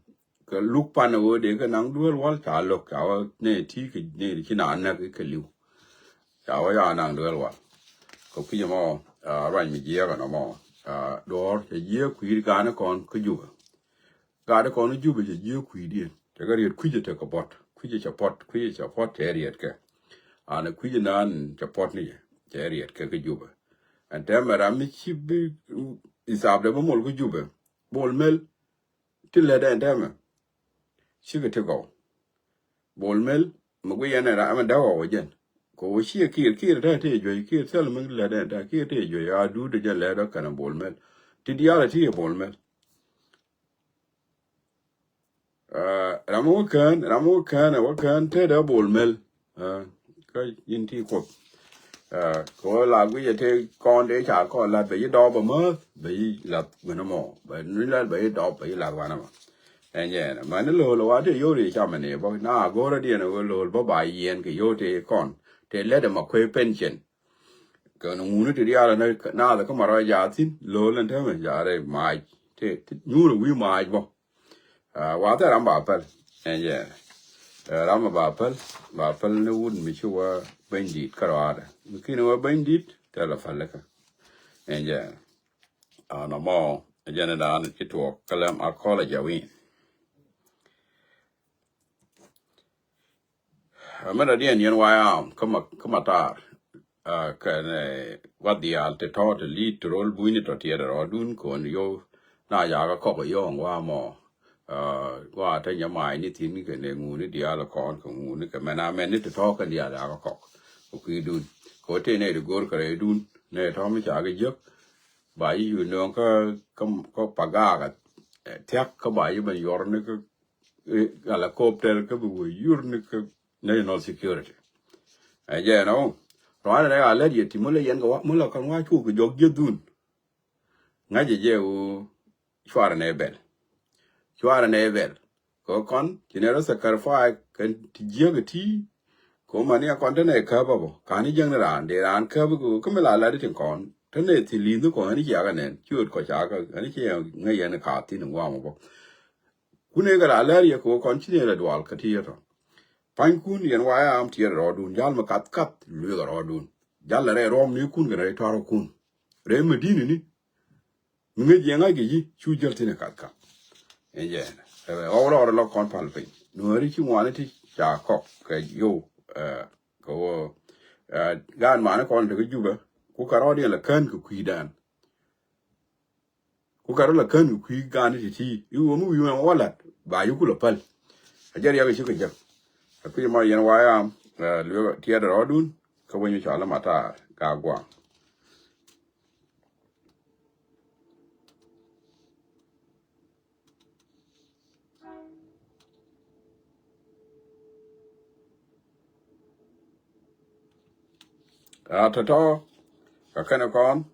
kɛ luk pan ɣöö dee kɛ naŋ duel wal ca lo̱k ca wä ne ti kɛ ne ci na näk kɛ li̱w. Ca wä ya naŋ duel wal. Kɛ kui̱c ɛmɔ ruac mi jiɛɛk ɛnɔ mɔ. Duɔ̱ɔ̱r cɛ jiɛɛk kui̱ gaani kɔn kä Jubɛ. Gaani kɔn kä Jubɛ cɛ jiɛɛk kui̱diɛn cɛ kɛ riet kui̱cɛ tekɛ bɔt kui̱cɛ cɛ pɔt kui̱cɛ cɛ pɔt cɛ riet kɛ. Anɛ kui̱cɛ naan cɛ pɔt ni cɛ cɛ riet kɛ kä Jubɛ. Ɛn tɛmɛ ram mi ci bi isapdɛ bä mol kä Jubɛ. Bol Mel ti lät ɛn tɛmɛ. Cikɛ ti gɔw. Bol Mel mi gui yɛn ɛn ram ɛn däk ɣɔw ɛ jɛn. Kɛ wä ciɛ Kiir Kiir tɛ ti juey Kiir thil mi lät ɛn tɛ Kiir ti juey a duut ɛ jɛn lät ɔ kɛn Bol Mel. Ti diaal ɛ ti yɛ Bol Mel. Ram wä kään ram wä kään ɛ wä kään tɛ dee Bol Mel. Kä yin ti Kuoth. Kɛ wä la guic ɛ te kɔn dee ca kɔn lat bɛ yi dɔɔp bɛ mäth bɛ yi lath wänä mɔ bɛ ni lat bɛ yi dɔɔp bɛ yi lath wänä mɔ. Ɛn jɛ ɛn mani lo̱l ɛ wa te yori ca mani bä na go̱rä diɛn ɛ wä lo̱l bä ba yiɛn kɛ yori te kɔn te lɛt ɛ ma kuɛ pension. Kɛ ni ŋuni ti diaal ni naath kä ma rɔ jaa thin lo̱l ɛn te mɛ jaa rɛ maac te nyuur ɛ wi̱i̱ maac bä. Wa thɛ ram ba päl ɛn jɛ ram ba päl ba päl ni wut mi ci wä bänydit kä rɔaadɛ mi kini wä bänydit tɛ lɛ päl kä ɛn jɛ. Anɔ mɔ ɛ jɛn ɛ daan ci tuɔɔk kä lɛm a kɔl ɛ jɛ wi̱i̱. Mɛ dɔ diɛn yɛn wayam kä ma kä ma taar. Kɛn wa dhial ti tɔ̱ ti li̱i̱t ti rol bunyni tɔ̱ tiɛt rɔɔdun kɔn yo̱w na yakä kɔk yo̱o̱ŋ wa mɔ. Wa te nyɛ mac ni thi̱n kɛ nɛ ŋuni diaal kɔn kɛ ŋuni kɛ mɛn amɛn ni ti tɔ̱ kɛn diaal yakä kɔk. Kɛ kui̱dun kɛ wä te nɛ ti go̱r kɛ rɛydun nɛ tɔ̱ mi ca kɛ jiäk. Ba yi yu nööŋ kä kä pagakä thiak kä ba yi ben yuɔr ni kä helicopter kä bi wä yur ni kä national security. Ɛ jɛ ɛn ɔ ruanɛ rɛ a lät yɛ ti mölɛ yɛn kɛ wa mölɛ kɔn wa cuuk kɛ jɔk jiäkdun. Ŋa̱cɛ jɛ ɣöö cuarɛ nɛ bɛl cuarɛ nɛ bɛl. Kɛ kɔn ci nɛ rɔ sacrifice kɛn ti jiäk ɛ ti. Kɛ ɣöö mani a kɔn te nɛ käp a bä. Ka̱n i̱ jiäkni raan, dee raan käp i̱ kɛ ɣöö kä mi la lat i̱ tin kɔn. Te nɛ thi̱n li̱n thi kɔn, ɣän i̱ ciak ɛ nɛn. Ciööt kɔ cakɛ, ɣän i̱ ci ŋäc yɛn i̱ ka̱a̱t thi̱n i̱ ŋuam a bä. Kun ëë kɛ la lɛr yɛ kɛ ɣöö kɔn ci nɛ la dual kä ti yɛ tɔ. Pa̱nykun yɛn wa yam tiɛɛr rɔɔdun, jal mi kath kath lueek rɔɔdun. Jal rɛy ruɔmnikun kɛnɛ rɛy tɔrɔkun. Rɛy mi di̱n ini. Mi ŋäc yɛ ŋa̱c kɛ ji̱ cu jäl thi̱n ɛ kath kath. Ɛn jɛ ɛn ɛ ɣɔw rɔɔdɛ lɔ kɔn pal piny. Nuääri ci ŋuani ti ca kɔk kɛ yow, ɛ, kɛ ɣöö, ɛ, gaan mani kɔn te kä Jubɛ. Ku kɛ rɔɔdiɛn la kään kɛ kui̱dan. Ku kɛ rɔ la kän kɛ kui̱ ga̱a̱ni ti̱ti̱ i̱ ɣöö mi wi̱i̱ mɛ wä la̱t ba yi kulɛ päl. A jɛ riɛk i̱ ci kɛ jek. A kui̱ ma yɛn wa yam, ɛ, lueek tiɛɛt rɔɔdun kä weny mi cɔal i̱ Mataar Gaa Gua̱a̱ŋ. A tɔ̱tɔ̱ kɛ kɛnɛ kɔn,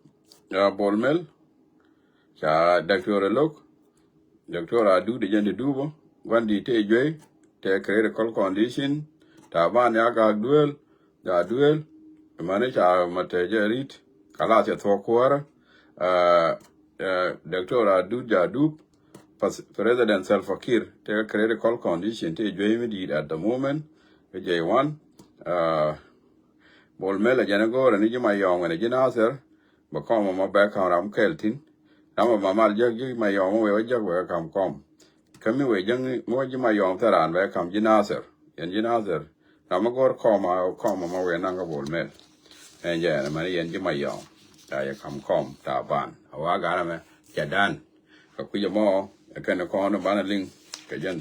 a, Bol Mel, ca Doctor Lok, Doctor Adut jɛn ti duupä, gua̱n di tëë juey, tëë critical condition, Taban ya gak duel, ja duel, mani ca ma tëë jɛ rit, kalath cɛ thuɔ̱k kuäärä, a, a, Doctor Adut ja dup, Pas-, President Salva Kiir tëë critical condition tëë juey mi di̱i̱t at the moment. Kä J one, a, Bol Mel a jɛn a go̱o̱rɛ ni ji̱ Mayɔm ɛn a ji̱ Nasir. Bɛ kɔm ɛmɔ bɛ ka̱m ram kɛl thi̱n. Ram ɛmɔ mal jäk ji̱ Mayɔm ɛ wee wä jäk wee kam kɔm. Kä mi wee jäk mi wä ji̱ Mayɔm thil raan bɛ ka̱m ji̱ Nasir. Yɛn ji̱ Nasir. Ram mi go̱o̱r kɔm a kɔm ɛmɔ wee naŋ kä Bol Mel. Ɛn jɛ ɛn ɛmɛn yɛn ji̱ Mayɔm ca yɛ ka̱m kɔm Taban a wa garɛ mɛ cɛ dan. Kɛ kui̱c ɛmɔ ɛ kɛn kɔn banɛ liŋ kɛ jɛn,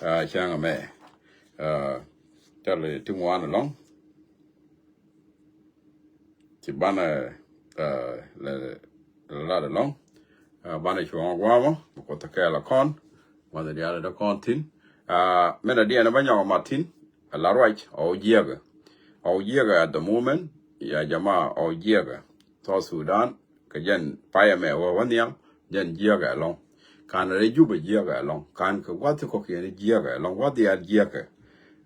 a, cäŋ ɛmɛ. A, thil ti ŋuan ɛlɔ̱ŋ. Ci banɛ, a, lɛ, lɛ lat ɛlɔ̱ŋ. A, banɛ cuɔ̱ŋ gua̱a̱mɔ mi kuoth kɛɛl ɛ kɔn. Banɛ diaal ɛ dee kɔn thi̱n. A, min a diɛn ɛ bä nyɔk ɛ mat thi̱n. Ɛ la ruac ɛ wä jiɛkɛ. Ɛ wä jiɛkɛ at the moment. Ya jama ɛ wä jiɛkɛ. South Sudan kɛ jɛn payɛ mɛ wä wä nhiam. Jɛn jiɛkɛ ɛlɔ̱ŋ. Kan rɛy Jubɛ jiɛkɛ ɛlɔ̱ŋ. Kan kɛ gua̱th ti kɔ̱kiɛn jiɛkɛ ɛlɔ̱ŋ. Gua̱th diaal jiɛkɛ.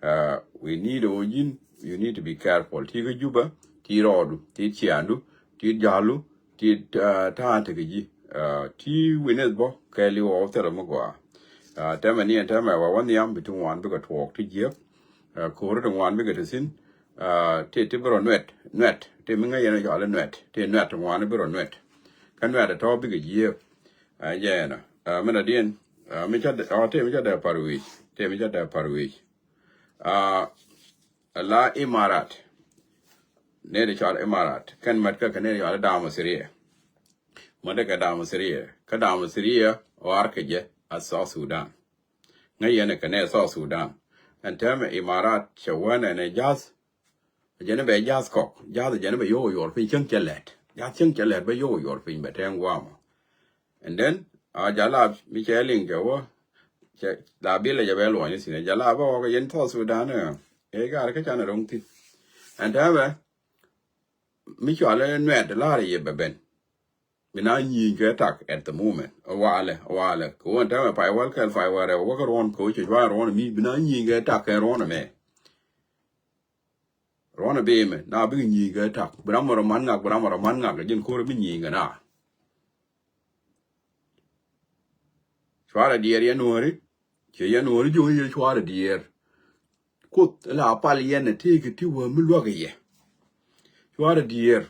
A, we need ɛ wä ji̱n, you need to be careful. Ti kä Jubɛ, ti rɔɔdu, ti ciandu, ti ja̱lu, ti, a, ta̱a̱ tekɛ ji̱. A, ti witness bä kɛɛliw ɣɔw thilɛ mi gɔaa. A, tɛmɛ ni ɛn tɛmɛ wä wä nhiam bi ti ŋuan bikɛ tuɔɔk ti jiäk. A, ko̱ri ti ŋuan bikɛ ti thi̱n. A, ti, ti bi rɔ nuɛt, nuɛt, ti mi ŋäc yɛn cɔal i̱ nuɛt, ti nuɛt ti ŋuan bi rɔ nuɛt. Kä nuɛt ɛ tɔ̱ bikɛ jiäk. A, jɛ ɛn ɛ, a, min a diɛn, a, mi ca dee, a, ti mi ca dee par wi̱i̱c, ti mi ca dee par wi̱i̱c. A, la Imarat. Nɛy ti cɔal Imarat kɛn mät kä kɛ nɛy ti cɔal Damasiriya. Mät kɛ Damasiriya, kä Damasiriya ɣɔr kɛ jɛ a South Sudan. Ŋäc yɛn kɛ nɛy South Sudan. Ɛn tɛmɛ Imarat cɛ wän ɛn ɛ ja̱th. Jɛn bɛ ja̱th kɔk, ja̱th jɛn bɛ yio̱w yuɔr piny cäŋ cɛ lɛt. Ja̱th cäŋ cɛ lɛt bɛ yio̱w yuɔr piny bɛ tɛŋ guamɔ. And then a jala mi cɛ liŋ cɛ wä, cɛ la bilɛ jɛ bɛ luɔny thi̱n. Jala bä wä kɛ yɛn South Sudan ɛ, ɛ gar kä canɛ ro̱ŋ thi̱n. And tɛmɛ mi cɔal ɛ nuɛt la̱r yɛ bɛ ben. Bi na nyieny kɛ tak at the moment. Walɛ, walɛ. Kɛ wä tɛmɛ pay wäl kɛl pay wäl rɛw wä kä ruɔn kɛ wä cɛ jua̱a̱n ruɔn mi bi na nyieny kɛ tak kɛ ruɔn ɛmɛ. Ruɔn ɛ bee mɛ na bikɛ nyieny kɛ tak. Bi ram mɔ rɔ man ŋak, bi ram mɔ rɔ man ŋak kɛ ji̱n ko̱r bi nyieny kɛ na. Cuarɛ diɛɛr yɛn nuɔ̱ɔ̱ri. Ciɛ yɛn nuɔ̱ɔ̱ri ji̱ ɣän yɛ cuarɛ diɛɛr. Kuoth la pal yɛn ɛ tëëkɛ ti wä mi luäk yɛ. Cuarɛ diɛɛr.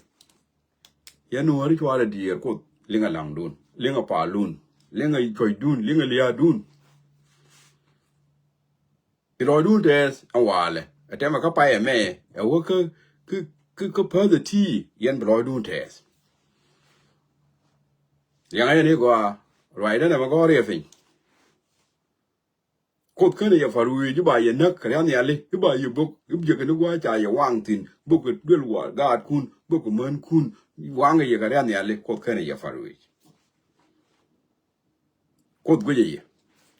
Yɛn nuɔ̱ɔ̱ri cuarɛ diɛɛr Kuoth. Liŋɛ laŋdun. Liŋɛ paldun. Liŋɛ cuɔ̱cdun. Liŋɛ lia̱a̱dun. Bi lɔcdun tɛɛth ɛn walɛ. Ɛ tɛmɛ kä pay ɛmɛ. Ɛ wä kä, kä, kä, kä päth ɛ ti yɛn bi lɔcdun tɛɛth. Liɛŋɛ yɛn i̱ gɔaa. Ruacdä nɛmɛ gɔ̱r yɛ piny. Kuoth känɛ yɛ par wi̱i̱ ji̱ ba yɛ näk kɛ ria̱th nhiali. I̱ ba yɛ bök. I̱ jiäkɛ ni gua̱a̱c ca yɛ waŋ thi̱n. Bök kɛ duel wa gaatkun. Bök kɛ mänkun. Waŋɛ yɛ kɛ ria̱th nhiali. Kuoth känɛ yɛ par wi̱i̱. Kuoth guicɛ yɛ.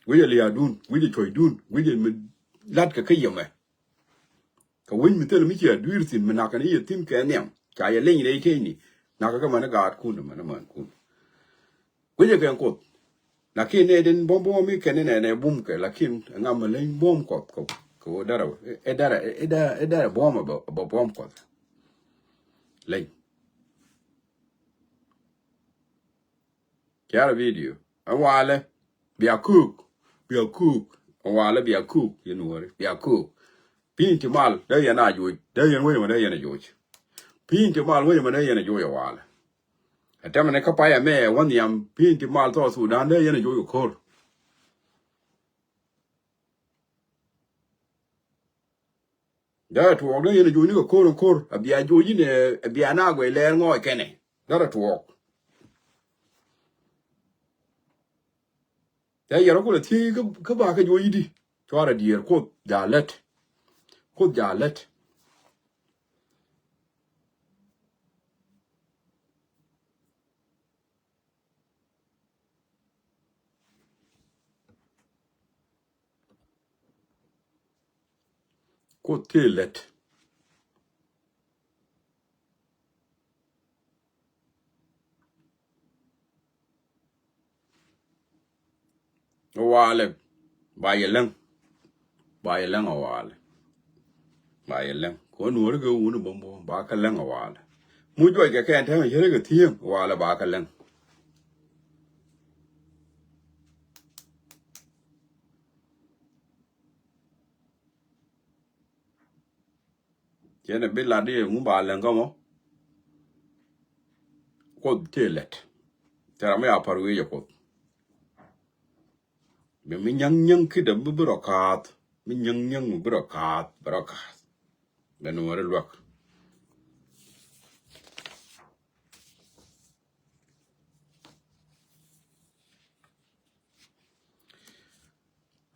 Guicɛ lia̱a̱dun, guicɛ cuɔ̱cdun, guicɛ mi la̱tkɛ kä yɛmɛ. Kɛ wec mi thilɛ mi ciɛ dui̱r thi̱n mi nakä ni yɛ thi̱n kɛ nhiam. Ca yɛ leny rɛy tecni. Nakä kä mani gaatkun mani mänkun. Guicɛ kɛn Kuoth. Lakin nɛ den buɔ̱m buɔ̱m mi kɛn ni nɛ nɛ bum kɛ, lakin ŋa mi leny buɔ̱m Kuɔth kɛ, Kɛ ɣöö derɛ, ɛ derɛ, ɛ derɛ, ɛ derɛ buɔ̱m ɛ bɛ, ɛ bɛ buɔ̱m Kuɔth. Leny. Kiara video. Ɛ walɛ bia kuk, bia kuk. Ɛ walɛ bia kuk, yɛn wari bia kuk. Pi̱i̱n ti mal dee yɛn a joc, dee yɛn wec mɛ dee yɛn a joc. Pi̱i̱n ti mal wec mɛ dee yɛn a joc ɛ walɛ. Ɛ tɛmɛ ni kä pay ɛmɛ ɛ wä nhiam pi̱i̱n ti mal South Sudan dee yɛn a joc ɛ ko̱r. Dee tuɔɔk dee yɛn a joc ni kɛ ko̱r in ko̱r a bia joc in ɛ bia na guɛc lɛɛr ŋɔɔc kɛnɛ. Dee tuɔɔk. Dee yɛr kulɛ thiec kä ba kä joc in di cuarɛ diɛɛr Kuoth ja lät. Kuoth ja lät. Kuoth tëë lät. Ɛ walɛ ba yɛ läŋ. Ba yɛ läŋ ɛ walɛ. Ba yɛ läŋ kɛ wä nuɔ̱ɔ̱ri kɛ wuni bämbä ba kä läŋ ɛ walɛ. Mu juɔc kɛ kɛn tɛmɛ cä ri kɛ thi̱eŋ ɛ walɛ ba kä läŋ. Cɛn ɛ bi lat i̱ ŋu ba lɛŋ kä mɔ. Kuoth tëë lät. Tɛra mi a pa̱r wi̱i̱ jɛ Kuoth. Bi mi nyäŋ nyäŋ kidɛ mi bi rɔ kaath mi nyäŋ nyäŋ mi bi rɔ kaath bi rɔ kaath. Bɛ nuɔri luäk.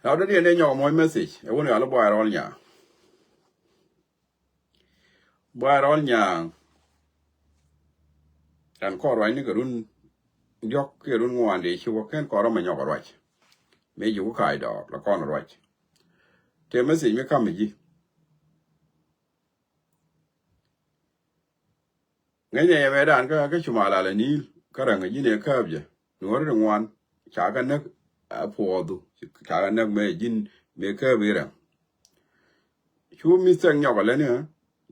Rap dee diɛn dee nyɔk muɔ̱c message ɛ wun yal i̱ buay rɔl nyaa. Buay rɔl nyaa. Ɛn kɔn ruacni kɛ run diɔ̱k kiɛ run ŋuan dee ci wä kɛn kɔn rɔm ɛ nyɔk ɛ ruac. Mëë ji̱ wä kac dɔɔr la kɔn ɛ ruac. Tëë message mi kam ɛ ji̱. Ŋäcnɛ yɛ mɛ dan kä kä cumal alɛ ni̱i̱l kä rɛŋ ji̱n ɛ kääp jɛ nuɔ̱ɔ̱ri ti ŋuan. Ca kɛ näk a puɔɔthu ca kɛ näk mɛ ji̱n mɛ kääp i̱ rɛŋ. Cu mistake nyɔk ɛ läni ɛ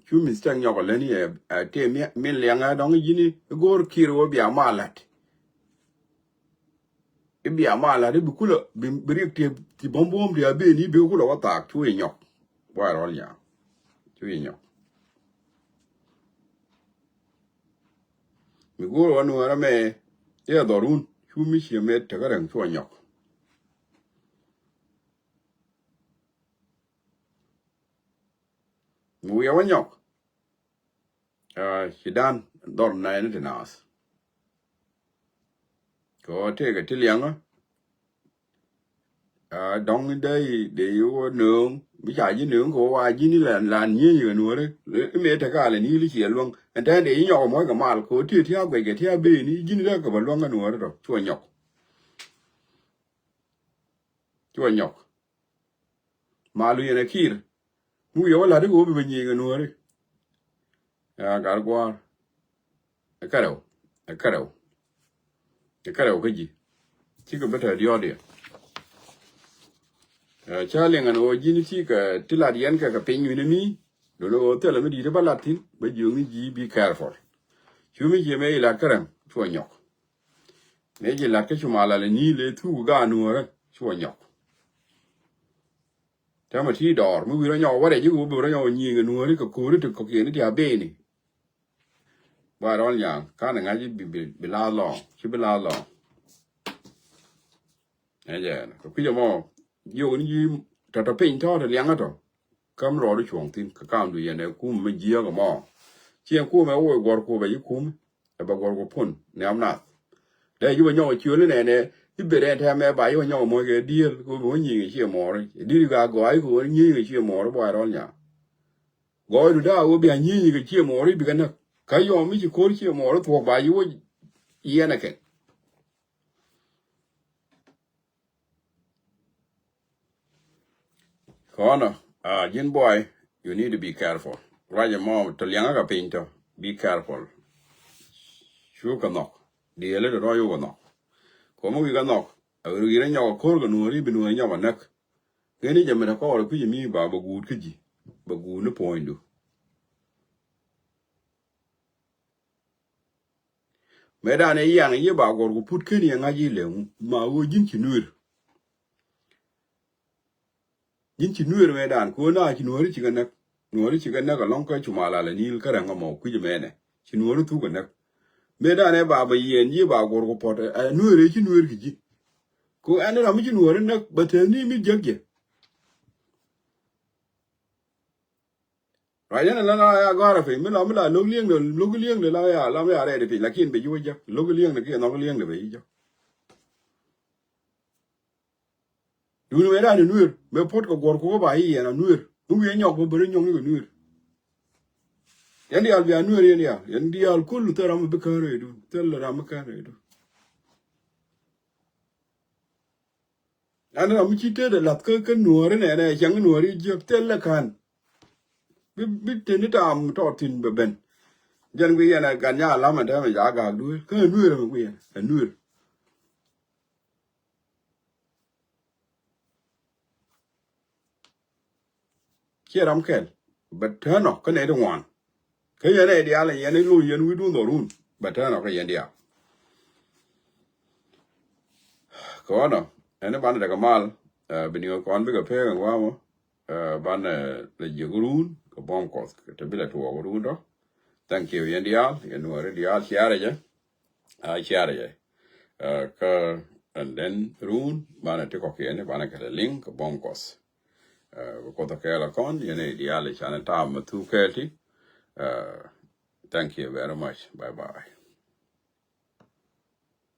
cu mistake nyɔk ɛ läni ɛ tëë min liɛŋ ɛ dɔ̱ŋ ji̱n i̱ go̱o̱r ki̱i̱r wä bia mal la̱t. I̱ bia mal la̱t i̱ bi kulä bi riɛk ti bäm buɔ̱m ti a ben i̱ bi kulä wä thaak cu i̱ nyɔk. Buay rɔl nyaa cu i̱ nyɔk. Mi go̱o̱r wä nuɔ̱ɔ̱rä mɛ i̱ a dhɔrun cu mi cië mɛ tekä rɛŋ cu a nyɔk. Mi wiɛ wä nyɔk. Ci dan dhɔr nɛɛni ti naath. Kɛ ɣöö tëëkɛ ti liɛŋä. Dɔ̱ŋ dee dee wä nööŋ mi ca ji̱ nööŋ kɛ ɣöö wa ji̱n i̱ lan lan nyieny kɛ nuɔ̱ɔ̱ri. I̱ mëë tekɛ alɛ ni̱i̱l i̱ ciɛ luäŋ ɛn tɛn dee ji̱ nyɔk ɛmɔc kɛ mal kɛ ɣöö ti ti a guɛckɛ ti a ben i̱ ji̱n i̱ tekɛ bä luäŋ kɛ nuɔ̱ɔ̱ri tɔ cuɔ nyɔk. Cuɔ nyɔk. Ma luny ɛn ɛ ki̱i̱r mi wi̱i̱ ɛ wä la̱t i̱ kɛ wä bi bɛ nyiëëŋ ɛ nuɔ̱ɔ̱ri. Ya gat gua̱a̱r. Ɛ kärɛw ɛ kärɛw. Ɛ kärɛw kä ji̱ cikɛ bä tɛ̈th diɔ̱ɔ̱diɛ. Ca liŋ ɛn ɣöö ji̱n ti kɛ ti lat yɛn kɛ kɛ piny wi̱n ɛ mi. Do̱n ɛ ɣöö thilɛ mi di̱i̱t i̱ bä lat thi̱n bä jiökni ji̱ be careful. Cu mi ciɛ mëë ilat kärɛm cuɔ nyɔk. Mëë ji̱ la̱t kä cumal alɛ ni̱i̱l ëë thuk gaat nuɔ̱ɔ̱rä cuɔ nyɔk. Täämɛ ti dɔɔr mi wi̱i̱ rɔ nyɔk wä rɛc i̱ wä bi rɔ nyɔk nyiŋ ɛ nuɔ̱ɔ̱ri kɛ ko̱ri ti kɔ̱kiɛn i̱ ti a beni. Ba rɔl nyaŋ ka̱n ɛ ŋa̱c i̱ bi bi la̱a̱th lɔɔŋ ci bi la̱a̱th lɔɔŋ. Ɛ jɛ kɛ kui̱c ɛmɔ jiök ni ji̱ tɔ̱tɔ̱ piny tɔ̱ tɛ liaŋä tɔ̱. Käm rɔɔdu cuɔ̱ŋ thi̱n kɛ kamdu yɛn ɛ kum mi jiääk ɛmɔ. Ciɛ kum ɛ woc guɔ̱r kuɔpɛ ji̱ kum. Ɛ bɛ guɔ̱r ku pun nhiam nath. Dee ji̱ bɛ nyɔk ciöl inɛnɛ i̱ bet ɛn tɛmɛ ba ji̱ bɛ nyɔk moc kɛ diëël kɛ bɛ wä nyiŋ ciɛ mɔɔri. Di̱t i̱ ka gɔaa i̱ kɛ wä nyiŋ ciɛ mɔɔri buay rɔl nya. Gɔɔydu daa wä bia nyiŋ kɛ ciɛ mɔɔri bikɛ näk. Kä yɔm mi ci ko̱r ciɛ mɔɔri thuɔ̱k ba ji̱ wä yiɛn ɛ kɛn. Kɔnɔ, ah, ji̱n buay, you need to be careful. Ruac ɛmɔ tɔ liɛŋä kɛ piny tɔ, be careful. Cu kɛ nhɔk diëël tɔ rɔy wä kɛ nhɔk. Kɔmä wi̱i̱ kɛ nhɔk a wi̱r wi̱i̱r ɛ nyɔk ɛ ko̱r kɛ nuɔ̱ɔ̱ri bi nuɔ̱ɔ̱ri nyɔk ɛ näk. Ɣän i̱ jɛ mɛn ɛ kɔɔr ɛ kui̱c ɛ mi ba bɛ guut kä ji̱. Bɛ guut ni puɔ̱nydu. Mëë dan ɛ yian yi ba gɔr ku put ken yɛ ŋa̱c yi lɛŋu ma ɣöö ji̱n ci nueer. Ji̱n ci nueer mëë dan ku na ci nueeri ci kɛ näk. Nueeri ci kɛ näk alɔŋ kä cu mal alɛ niil kä rɛŋ amɔ kui̱c mɛnɛ ci nueeri thuk kɛ näk. Mëë dan ɛ ba bɛ yiɛn yi ba gɔr ku pɔt ɛ nueeri ci nueer ki ji̱. Ku ɛn ram mi ci nueeri näk bɛ tɛth ni mi jiäk jɛ. Ruac ɛn ɛlɔ̱ŋ la ya gɔ̱a̱r ɛ piny mi la mi la lo̱k li̱eŋdɛ lo̱k li̱eŋdɛ la ya la mi ya rɛɛd ɛ piny lakin bɛ ji̱ wä jäk lo̱k li̱eŋdɛ kiɛ nhɔk li̱eŋdɛ bɛ ji̱ jäk. Duni mëë ran ɛ nueer mëë puɔ̱t kɛ guɔ̱r kukɛ ba i̱ yɛn a nueer mi wi̱i̱ ɛ nyɔk bä bä rɛ nyɔk ni kɛ nueer. Yɛn diaal bia nueer yɛn diaal yɛn diaal kul thil ram mi bi kään rɛydun thil ram mi kään rɛydun. Ɛn ram mi ci tet ɛ lath kä kä nuɔɔri nɛnɛ cäŋ nuɔɔri jiäk thil lɛ ka̱n. Bi bi teni taam tɔɔt thi̱n bɛ ben. Jɛn guiy yɛn ɛ gat nya lam ɛ tɛmɛ ca gak dueer kä ɛ nueer ɛmɛ guiy yɛn ɛ nueer. Ciɛ ram kɛl bɛ tɛn ɔ kä nɛy ti ŋuan. Kä yɛn ɛ diaal yɛn i̱ lo̱c yɛn wi̱cdun dhɔrun bɛ tɛn ɔ kä yɛn diaal. Kɛ ɣɔnɔ ɛn i̱ banɛ dɛ kɛ mal bi niŋ kɔn bikɛ pek ɛn wamɔ. Banɛ lɛ jiök run kɛ buɔ̱m kɔth kɛ te bi lɛ tuɔɔk run tɔ. Thank you yɛn diaal yɛn nuɔri diaal ciarɛ jɛ. A ciarɛ jɛ. Kä and then run banɛ ti kɔkiɛn banɛ kɛ lɛ liŋ kɛ buɔ̱m kɔth. Bi kuoth kɛɛl a kɔn yɛn i̱ diaal i̱ canɛ taam ma thuk kɛɛl ti. Thank you very much. Bye bye.